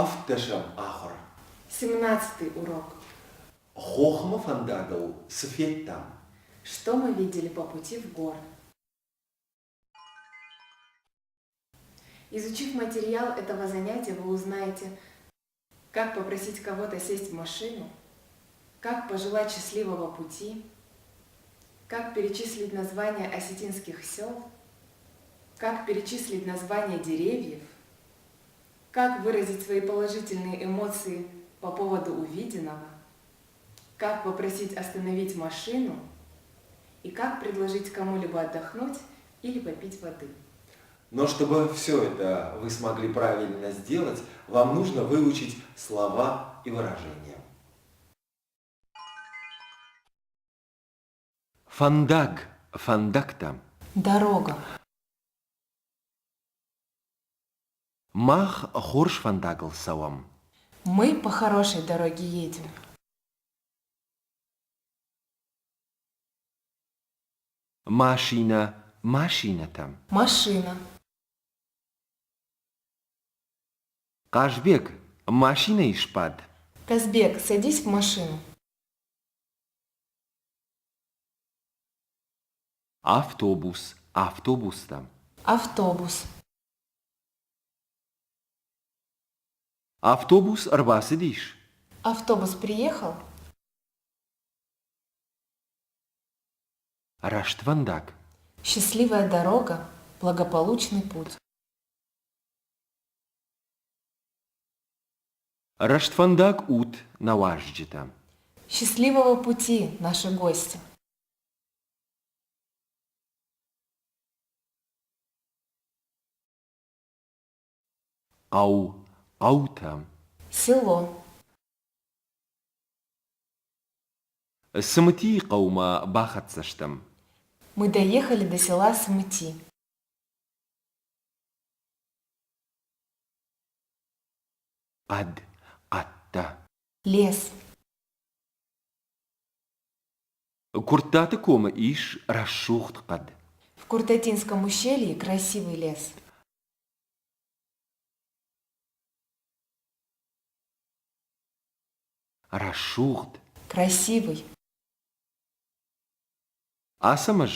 Ӕвддӕсӕм ахуыр. Семнадцатый урок. Хохмӕ фӕндагыл цы федтам? Что мы видели по пути в горы? Изучив материал этого занятия, вы узнаете, как попросить кого-то сесть в машину, как пожелать счастливого пути, как перечислить названия осетинских сел, как перечислить названия деревьев, как выразить свои положительные эмоции по поводу увиденного, как попросить остановить машину и как предложить кому-либо отдохнуть или попить воды. Но чтобы все это вы смогли правильно сделать, вам нужно выучить слова и выражения. Фӕндаг, фӕндӕгтӕ. Дорога. Мах хорз фӕндагыл цӕуӕм. Мы по хорошей дороге едем. Машинӕ, машинӕтӕ. Машина. Хъазбег, машинӕйы сбад. Казбек, садись в машину. Автобус, автобустӕ. Автобус. Автобус ӕрбацыдис? Автобус приехал? Рӕствӕндаг. Счастливая дорога, благополучный путь. Рӕствӕндаг ут нӕ уазджытӕ. Счастливого пути, наши гости! Хъӕу, хъӕутӕ. Село. Цымытийы хъӕумӕ бахӕццӕ стӕм. Мы доехали до села Сымыти. Хъӕд, хъӕдтӕ. Лес. Куырттаты комы ис рӕсугъд хъӕд. В Куртатинском ущелье красивый лес. Рӕсугъд. Красивый. Ацӕмӕз,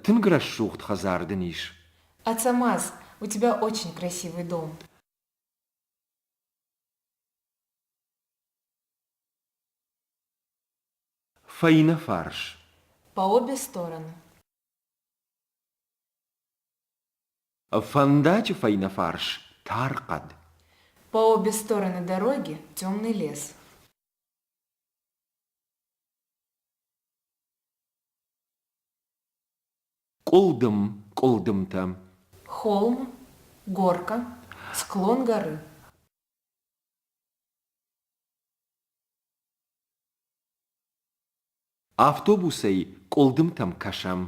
тынг рӕсугъд хӕдзар дын ис. Ацамаз, у тебя очень красивый дом. Фӕйнӕ фарс. По обе стороны. Фӕндаджы фӕйнӕ фарс тар хъӕд. По обе стороны дороги темный лес. Къуылдым, къуылдымтӕ. Холм, горка, склон горы. Автобусӕй къуылдымтӕм кӕсӕм.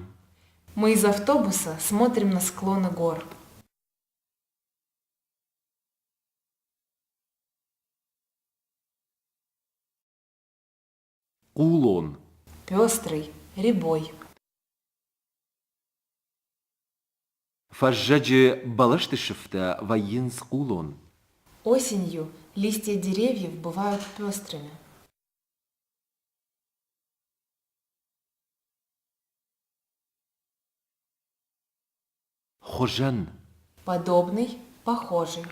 Мы из автобуса смотрим на склоны гор. Хъулон. Пестрый, рябой. Фӕззӕджы бӕлӕсты сыфтӕ вӕййынц хъулон. Осенью листья деревьев бывают пестрыми. Хуызӕн. Подобный, похожий.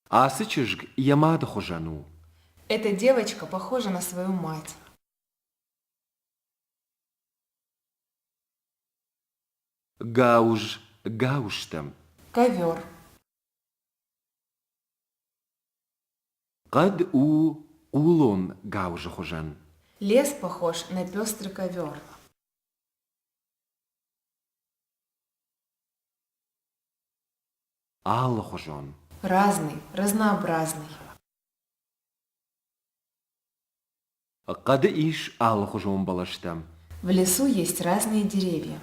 Ацы чызг йӕ мады хуызӕн у. Эта девочка похожа на свою мать. Гауыз, гауызтӕм. Ковер. Хъӕд у хъулон гауызы хуызӕн. Лес похож на пестрый ковер. Алыхуызон. Разный, разнообразный. Хъӕды ис алыхуызон бӕлӕстӕ. В лесу есть разные деревья.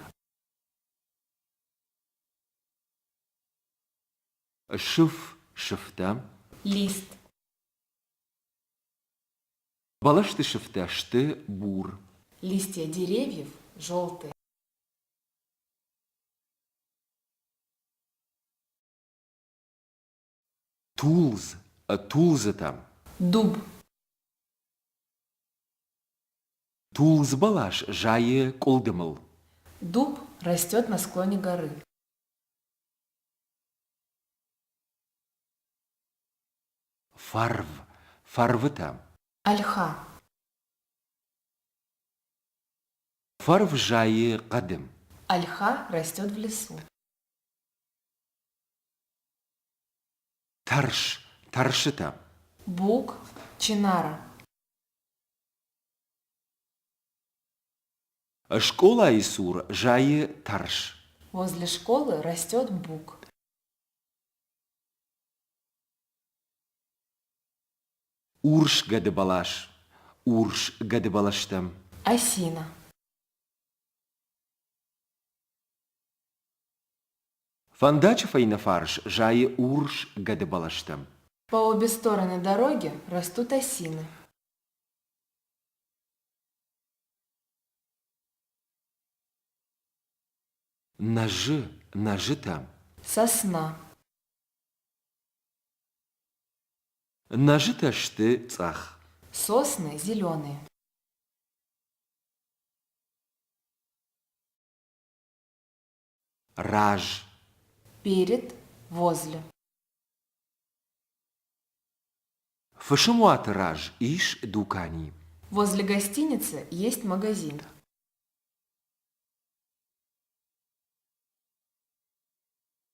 Сыф, сыфтӕ. Лист. Бӕлӕсты сыфтӕ сты бур. Листья деревьев желтые. Тулдз, тулдзытӕ. Дуб. Тулдз бӕлас зайы къуылдымыл. Дуб растет на склоне горы. Фӕрв, фӕрвытӕ. Ольха. Фӕрв зайы хъӕды. Ольха растет в лесу. Тӕрс, тӕрсытӕ. Бук, чинара. Скъолайы цур зайы тӕрс. Возле школы растет бук. Урс гӕдыбӕлас, урс гӕдыбӕлӕстӕ. Осина. Фӕндаджы фӕйнӕфарс зайы урс гӕдыбӕлӕстӕ. По обе стороны дороги растут осины. Нӕзы, нӕзытӕ. Сосна. Нӕзытӕ сты цъӕх. Сосны зеленые. Раз. Перед, возле. Фысымуаты раз ис дукани. Возле гостиницы есть магазин.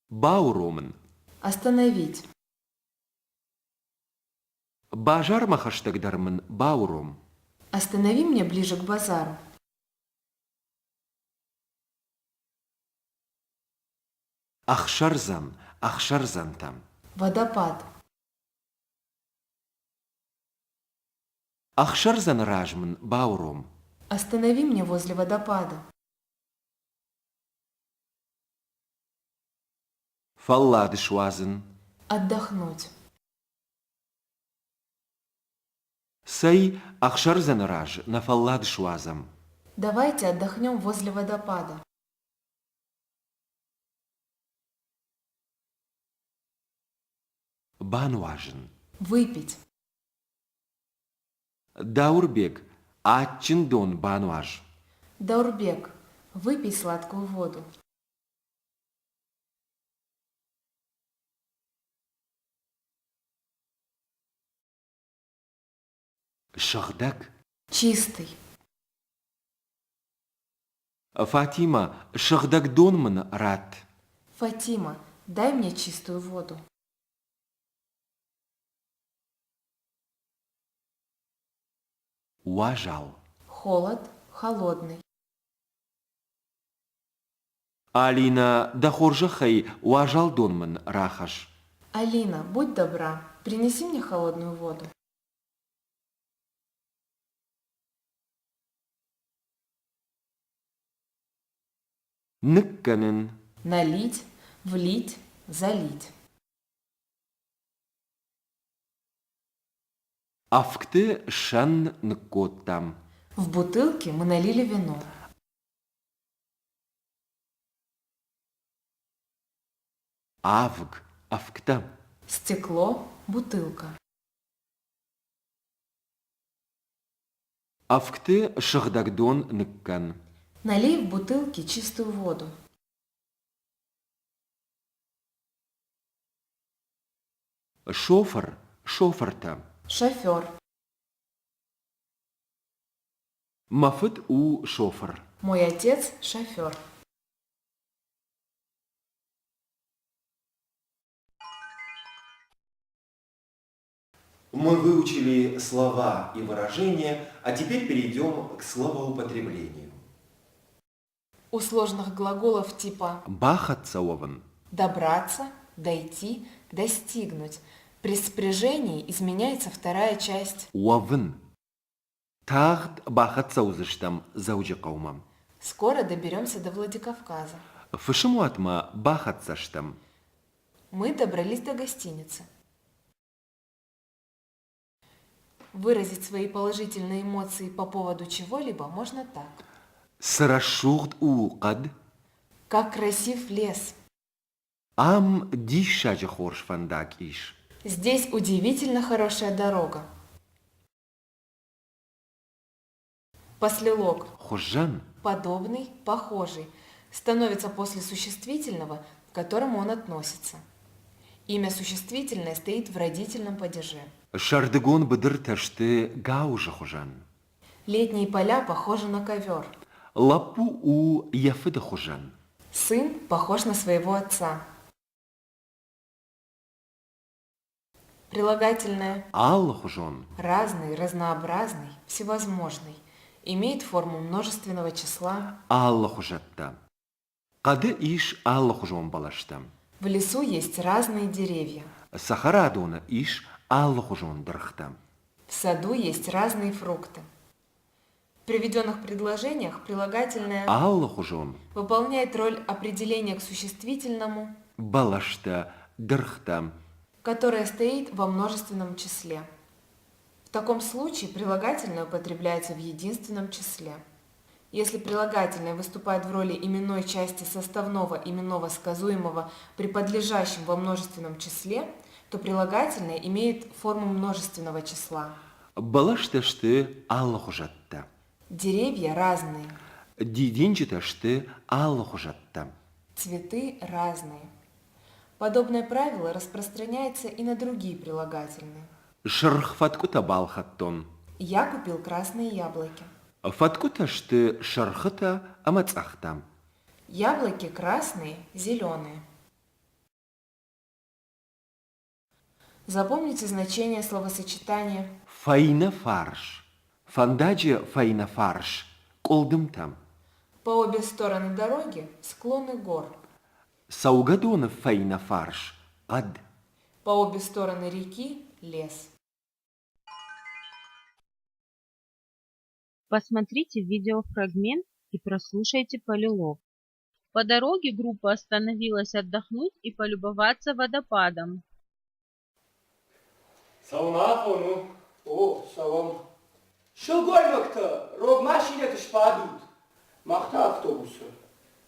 Бауромын. Остановить. Базармӕ хӕстӕгдӕр мын бауром. Останови меня ближе к базару. Ӕхсӕрдзӕн, ӕхсӕрдзӕнтӕ. Водопад. Ӕхсӕрдзӕны раз мын бауром. Останови меня возле водопада. Фӕллад суадзын. Отдохнуть. Цӕй, ӕхсӕрдзӕны раз нӕ фӕллад суадзӕм. Давайте отдохнем возле водопада. Бануазын. Выпить. Дауырбег, адджын дон бануаз. Даурбек, выпей сладкую воду. Сыгъдӕг. Чистый. Фатимӕ, сыгъдӕг дон мын ратт. Фатима, дай мне чистую воду. Уазал. Холод, холодный. Алинӕ, дӕ хорзӕхӕй, уазал дон мын рахӕсс. Алина, будь добра, принеси мне холодную воду. Ныккӕнын. Налить, влить, залить. Ӕвгты сӕн ныккодтам. В бутылке мы налили вино. Авг, ӕвгтӕ. Стекло, бутылка. Ӕвгты сыгъдӕг дон ныккӕн. Налей в бутылке чистую воду. Шофыр, шофыртӕ. Шофер. Мӕ фыд у шофыр. Мой отец шофер. Мы выучили слова и выражения, а теперь перейдем к словоупотреблению. У сложных глаголов типа Бахӕццӕ уӕвын. добраться, дойти, достигнуть при спряжении изменяется вторая часть. Уӕвын. Тагъд бахӕццӕ уыдзыстӕм Дзӕуджыхъӕумӕ. Скоро доберемся до Владикавказа. Фысымуатмӕ бахӕццӕ стӕм. Мы добрались до гостиницы. Выразить свои положительные эмоции по поводу чего-либо можно так. Цы рӕсугъд у хъӕд! Как красив лес! Ам диссаджы хорз фӕндаг ис. Здесь удивительно хорошая дорога. Послелог. Хуызӕн. Подобный, похожий. Становится после существительного, к которому он относится. Имя существительное стоит в родительном падеже. Сӕрдыгон быдыртӕ сты гауызы хуызӕн. Летние поля похожи на ковер. Лӕппу у йӕ фыды хуызӕн. Сын похож на своего отца. Прилагательное. Алыхуызон. Разный, разнообразный, всевозможный. Имеет форму множественного числа. Алыхуызӕттӕ. Хъӕды ис алыхуызон бӕлӕстӕ. В лесу есть разные деревья. Цӕхӕрадоны ис алыхуызон дыргътӕ. В саду есть разные фрукты. В приведенных предложениях прилагательное Алыхуызон. выполняет роль определения к существительному, Бӕлӕстӕ, дыргътӕ. которое стоит во множественном числе. В таком случае прилагательное употребляется в единственном числе. Если прилагательное выступает в роли именной части составного именного сказуемого при подлежащем во множественном числе, то прилагательное имеет форму множественного числа. Бӕлӕстӕ сты алыхуызӕттӕ. Деревья разные. Дидинджытӕ сты алыхуызӕттӕ. Цветы разные. Подобное правило распространяется и на другие прилагательные. Сырх фӕткъуытӕ балхӕдтон. Я купил красные яблоки. Фӕткъуытӕ сты сырхытӕ ӕмӕ цъӕхтӕ. Яблоки красные, зеленые. Запомните значение словосочетания Фӕйнӕ фарс. Фӕндаджы фӕйнӕ фарс къуылдымтӕм. По обе стороны дороги склоны гор. Цӕугӕдоны фӕйнӕ фарс хъӕд. По обе стороны реки лес. Посмотрите видеофрагмент и прослушайте полилог. По дороге группа остановилась отдохнуть и полюбоваться водопадом. Цӕуын афон у. О, цӕуӕм. Сылгоймӕгтӕ, рог машинӕты сбадут. Мах та автобусы.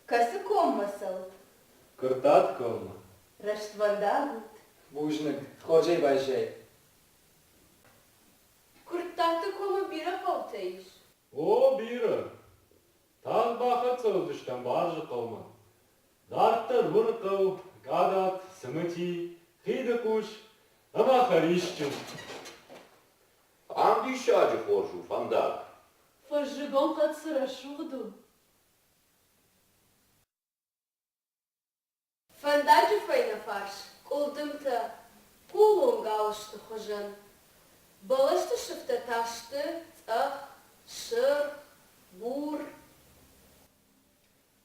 Кӕцы коммӕ цӕут? Куырттаты коммӕ. Рӕствӕндаг ут. Бузныг, хорзӕй баззай. Куырттаты комы бирӕ хъӕутӕ ис? О, бирӕ. Тагъд бахӕццӕ уыдзыстӕм Барзыхъӕумӕ. Дарддӕр Уырыхъӕу, Къадат, Цымыти, Хидыхъус ӕмӕ Хӕрисджын. Ам диссаджы хорз у фӕндаг. Фӕззыгон хъӕд цы рӕсугъд у! Фӕндаджы фӕйнӕ фарс къуылдымтӕ хъулон гауызты хуызӕн. Бӕлӕсты сыфтӕ та сты цъӕх, сырх, бур.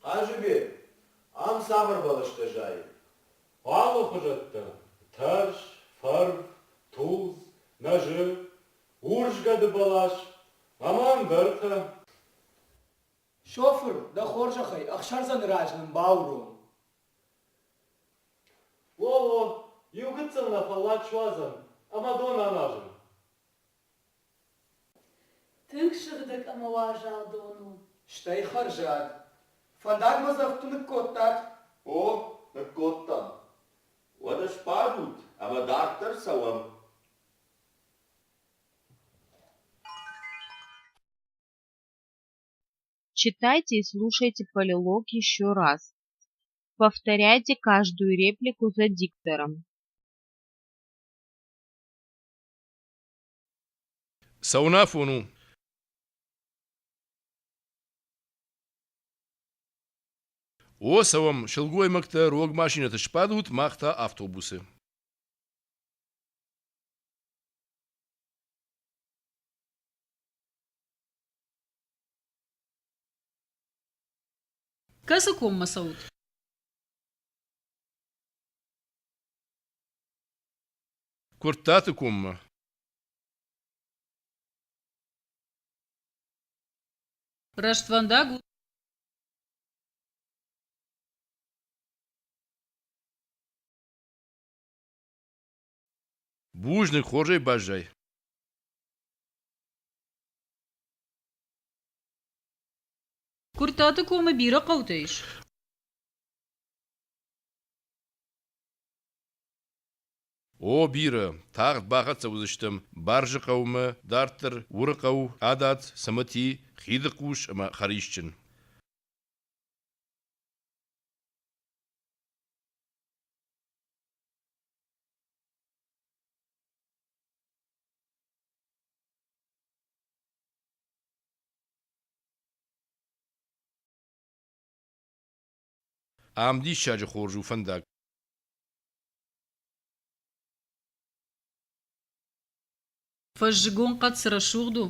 Хъазыбег, ам цавӕр бӕлӕстӕ зайы? Алыхуызӕттӕ: тӕрс, фӕрв, тулдз, нӕзы, урс гӕдыбӕлас ӕмӕ ӕндӕртӕ. Шофыр, дӕ хорзӕхӕй, ӕхсӕрдзӕны раз нын бауром. О-о, иу гыццыл нӕ фӕллад суадзӕм ӕмӕ дон аназӕм. Тынг сыгъдӕг ӕмӕ уазал дон у. Стӕй хӕрзад. Фӕндагмӕ дзӕгъдты ныккодтат? О, ныккодтам. Уӕдӕ сбадут ӕмӕ дарддӕр цӕуӕм. Читайте и слушайте полилог еще раз. Повторяйте каждую реплику за диктором. Цӕуын афон у. О, цӕуӕм, сылгоймӕгтӕ рог машинӕты сбадут, мах та автобусы. Кӕцы коммӕ цӕут? Куырттаты коммӕ. Рӕствӕндаг у. Бузныг, хорзӕй баззай. Куырттаты комы бирӕ хъӕутӕ ис? О, бирӕ, тагъд бахӕццӕ уыдзыстӕм Барзыхъӕумӕ, дарддӕр Уырыхъӕу, Адат, Цымыти, Хидыхъус ӕмӕ Хӕрисджын. Ам диссаджы хорз у фӕндаг. Фӕззыгон хъӕд цы рӕсугъд у!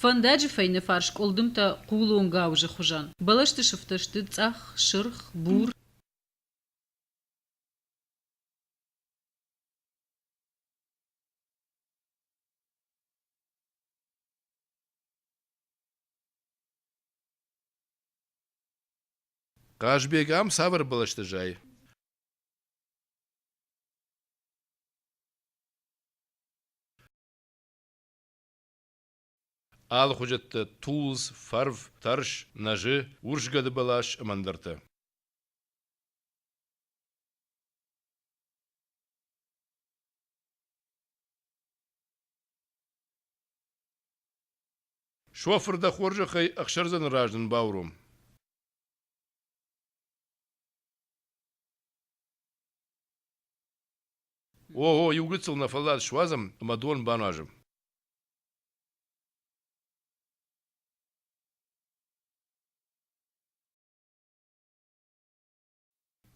Фӕндаджы фӕйнӕфарс къуылдымтӕ хъулон гауызы хуызӕн. Бӕлӕсты сыфтӕ сты цъӕх, сырх, бур. Хъазбег ам цавӕр бӕлӕстӕ зайы? Алыхуызӕттӕ тулдз, фӕрв, тӕрс, нӕзы, урс гӕдыбӕлас ӕмӕ ӕндӕртӕ. Шофыр дӕ хорзӕхӕй ӕхсӕрдзӕны раз нын бауром. О, о, иу гыццыл нӕ фӕллад суадзӕм ӕмӕ дон бануазӕм.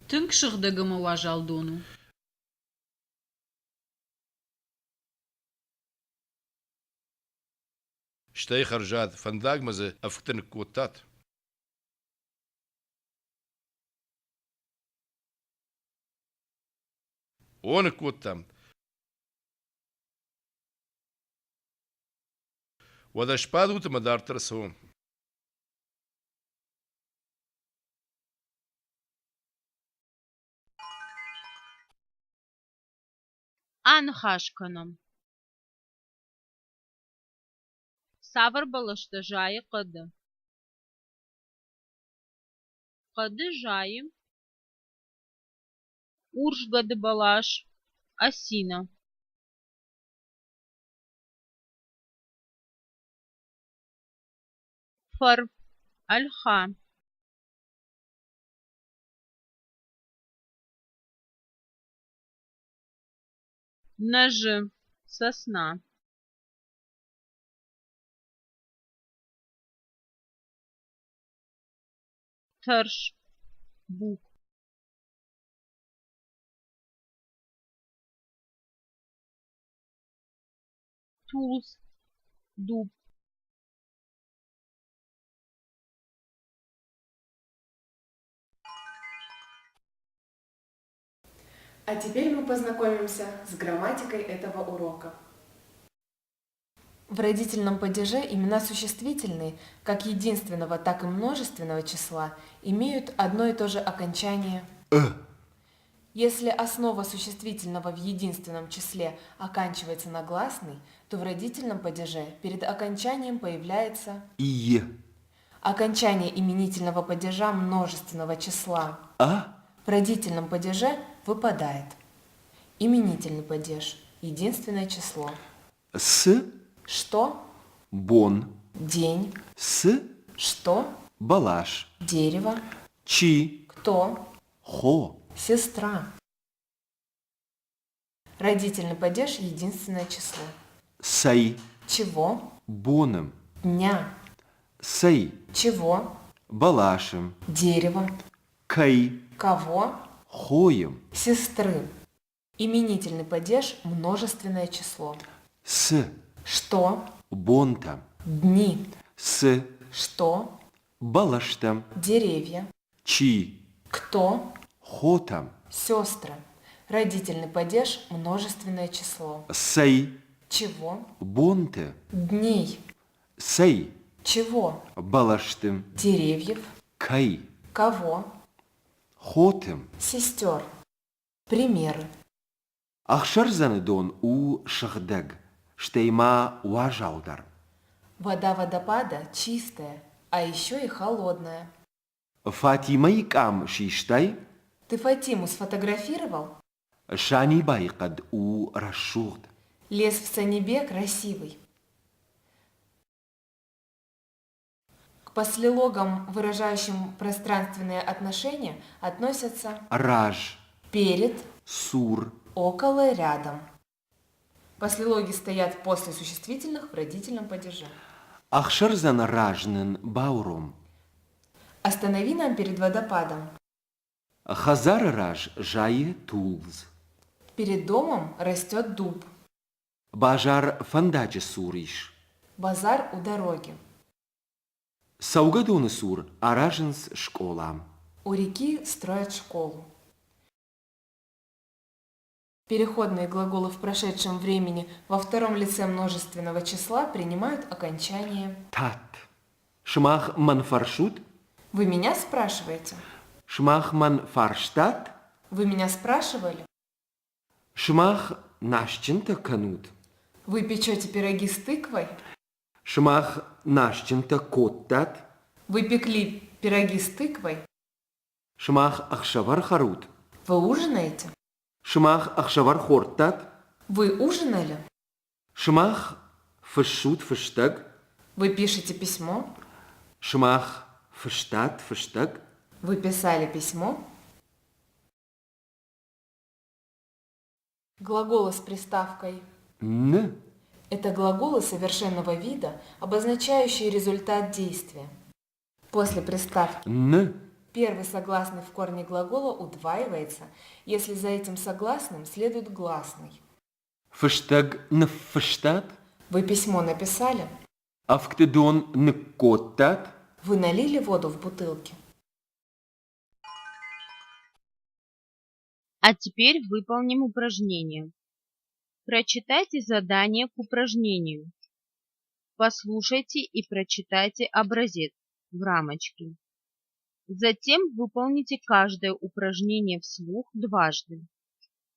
Тынг сыгъдӕг ӕмӕ уазал дон у. Стӕй хӕрзад, фӕндагмӕ дзы ӕвгтӕ ныккодтат? О, ныккодтам. Уӕдӕ сбадут ӕмӕ дарддӕр цӕуӕм. Аныхас кӕнӕм. Цавӕр бӕлӕстӕ зайы хъӕды? Хъӕды зайы урс гӕдыбӕлас, осина. Фӕрв, ольха. Нӕзы, сосна. Тӕрс, бук. Тулдз, дуб. А теперь мы познакомимся с грамматикой этого урока. В родительном падеже имена существительные, как единственного, так и множественного числа, имеют одно и то же окончание «ы». Если основа существительного в единственном числе оканчивается на гласный, то в родительном падеже перед окончанием появляется «ие». Окончание именительного падежа множественного числа «а» в родительном падеже выпадает. Именительный падеж – единственное число. С. Что? Бон. День. С. Что? Балаш. Дерево. Чи. Кто? Хо. Сестра. Родительный падеж – единственное число. Сай. Чего? Боном. Дня. Сай. Чего? Балашем. Дерево. Кай. Кого? Хоем. Сестры. Именительный падеж – множественное число. С. Что? Бонта. Дни. С. Что? Балаштам. Деревья. Чи. Кто? Хотам. Сестры. Родительный падеж – множественное число. Сай. Чего? Бонте. Дней. Сай. Чего? Балаштым. Деревьев. Кай. Кого? Хотым. Сестер. Примеры. Ӕхсӕрдзӕны дон у сыгъдӕг, стӕй ма уазал дӕр. Вода водопада чистая, а еще и холодная. Фатимӕйы къам систай? Ты Фатиму сфотографировал? Санибайы хъӕд у рӕсугъд. Лес в Санибе красивый. К послелогам, выражающим пространственные отношения, относятся Раз. Перед, Цур. Около, рядом. Послелоги стоят после существительных в родительном падеже. Ӕхсӕрдзӕны раз нын бауром. Останови нам перед водопадом. Хӕдзары раз зайы тулдз. Перед домом растет дуб. Базар фӕндаджы цур ис. Базар у дороги. Цӕугӕдоны цур аразынц скъола. У реки строят школу. Переходные глаголы в прошедшем времени во втором лице множественного числа принимают окончание Тат. Сымах мӕн фӕрсут? Вы меня спрашиваете? Сымах мӕн фарстат? Вы меня спрашивали? Сымах насджынтӕ кӕнут? Вы печете пироги с тыквой? Сымах насджынтӕ кодтат? Вы пекли пироги с тыквой? Сымах ӕхсӕвӕр хӕрут? Вы ужинаете? Сымах ӕхсӕвӕр хордтат? Вы ужинали? Сымах фыссут фыстӕг? Вы пишете письмо? Сымах фыстат фыстӕг? Вы писали письмо? Глаголы с приставкой Н. Это глаголы совершенного вида, обозначающие результат действия. После приставки Н. первый согласный в корне глагола удваивается, если за этим согласным следует гласный. Фыстӕг ныффыстат? Вы письмо написали? Ӕвгты дон ныккодтат? Вы налили воду в бутылки? А теперь выполним упражнение. Прочитайте задание к упражнению. Послушайте и прочитайте образец в рамочке. Затем выполните каждое упражнение вслух дважды.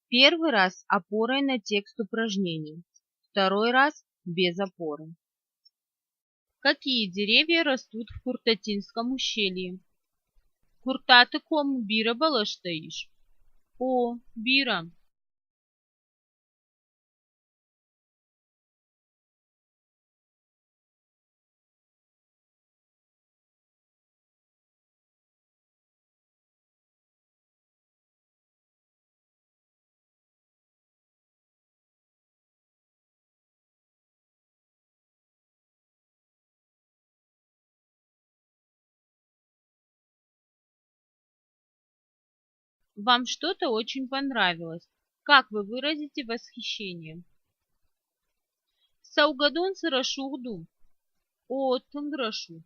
Первый раз опорой на текст упражнения, второй раз без опоры. Какие деревья растут в Куртатинском ущелье? Куртаты комы бирӕ бӕлӕстӕ ис? О, бирӕ. Вам что-то очень понравилось. Как вы выразите восхищение? Цӕугӕдон цы рӕсугъд у! О, тынг рӕсугъд!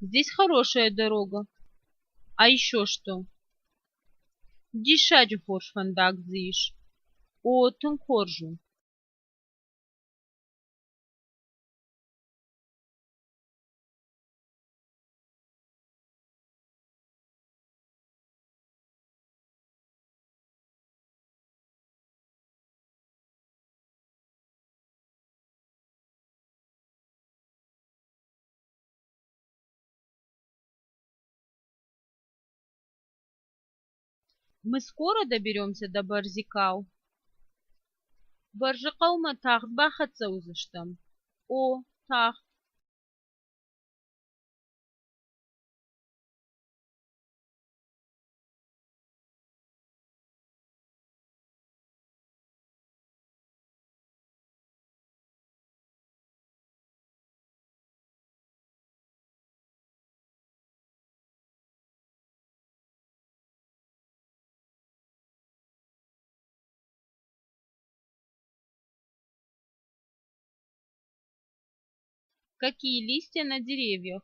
Здесь хорошая дорога. А еще что? Диссаджы хорз фӕндаг дзы ис. О, тынг хорз у! Мы скоро доберемся до Барзикау? Бӕрзыхъӕумӕ тагъд бахӕццӕ уыдзыстӕм? О, тагъд. Какие листья на деревьях?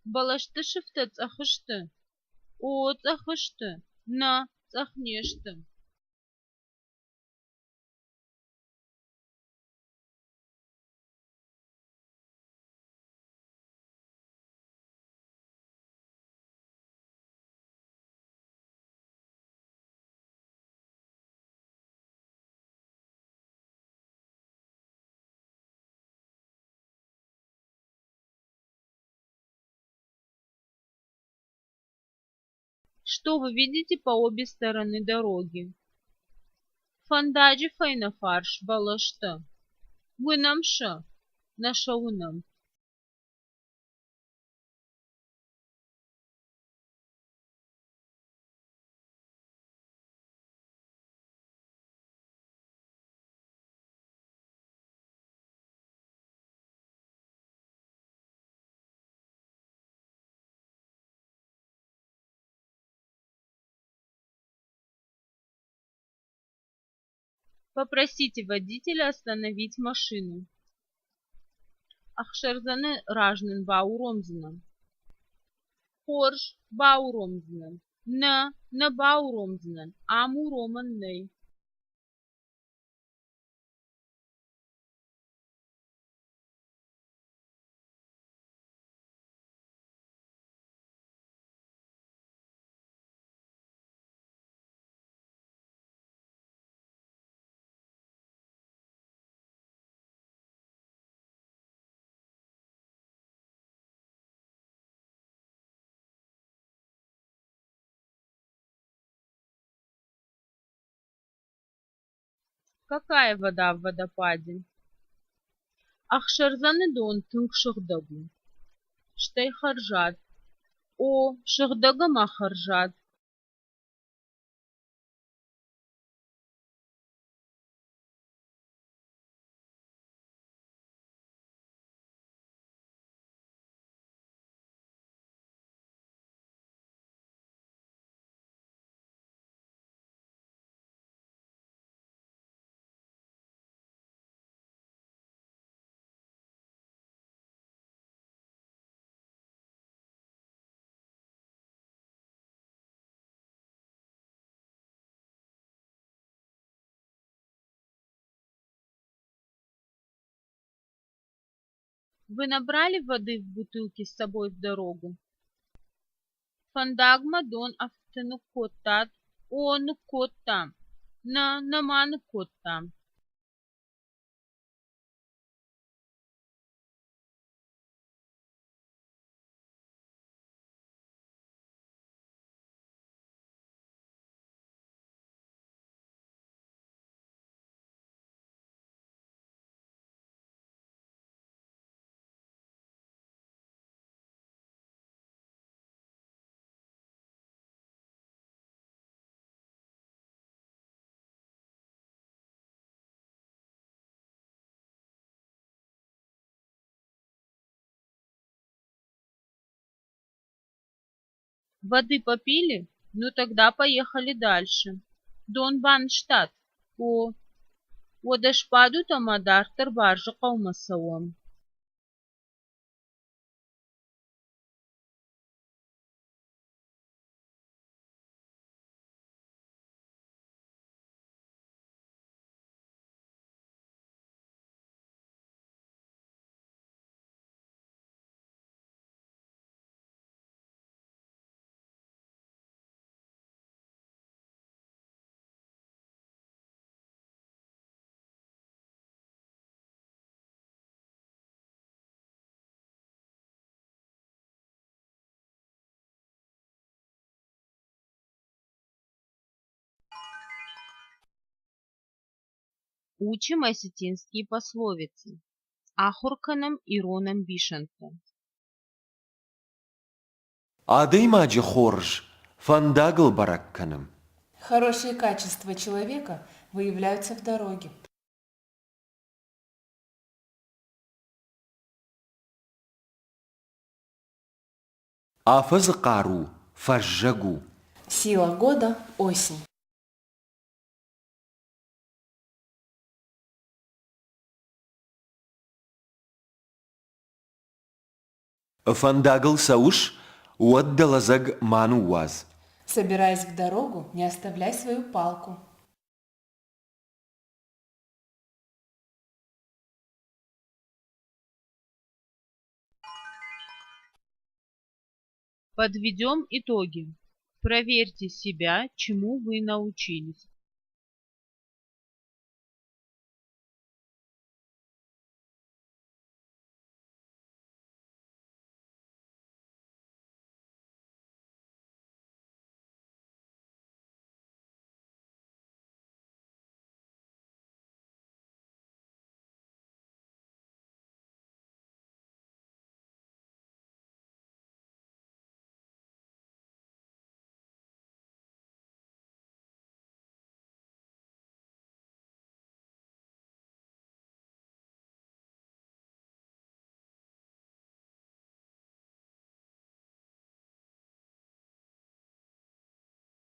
Бӕлӕсты сыфтӕ цъӕх сты? О, цъӕх сты? Нӕ, цъӕх не сты. Что вы видите по обе стороны дороги? Фӕндаджы фӕйнӕ фарс бӕлӕстӕ. Уынӕм сӕ? Нӕ сӕ уынӕм. Попросите водителя остановить машину. Ӕхсӕрдзӕны раз нын бауромдзынӕ? Хорз, бауромдзынӕн. Нӕ, нӕ бауромдзынӕн, ам уромӕн нӕй. Какая вода в водопаде? Ӕхсӕрдзӕны дон тынг сыгъдӕг у. Стӕй хӕрзад. О, сыгъдӕг ӕмӕ хӕрзад. Вы набрали воды в бутылки с собой в дорогу? Фӕндагмӕ дон афтӕ ныккодтат? О, ныккодтам. Нӕ, нӕма ныккодтам. Воды попили? Ну тогда поехали дальше. Дон банызтат? О. Уӕдӕ сбадут ӕмӕ дарддӕр Барзыхъӕумӕ цӕуӕм. Учим осетинские пословицы. Ахуыр кӕнӕм ирон ӕмбисӕндтӕ. Адӕймаджы хорз фӕндагыл бӕрӕг кӕны. Хорошие качества человека выявляются в дороге. Афӕдзы хъару фӕззӕг у. Сила года – осень. Фӕндагыл цӕуыс, уӕд дӕ лӕдзӕг ма ныууадз. Собираясь в дорогу, не оставляй свою палку. Подведем итоги. Проверьте себя, чему вы научились.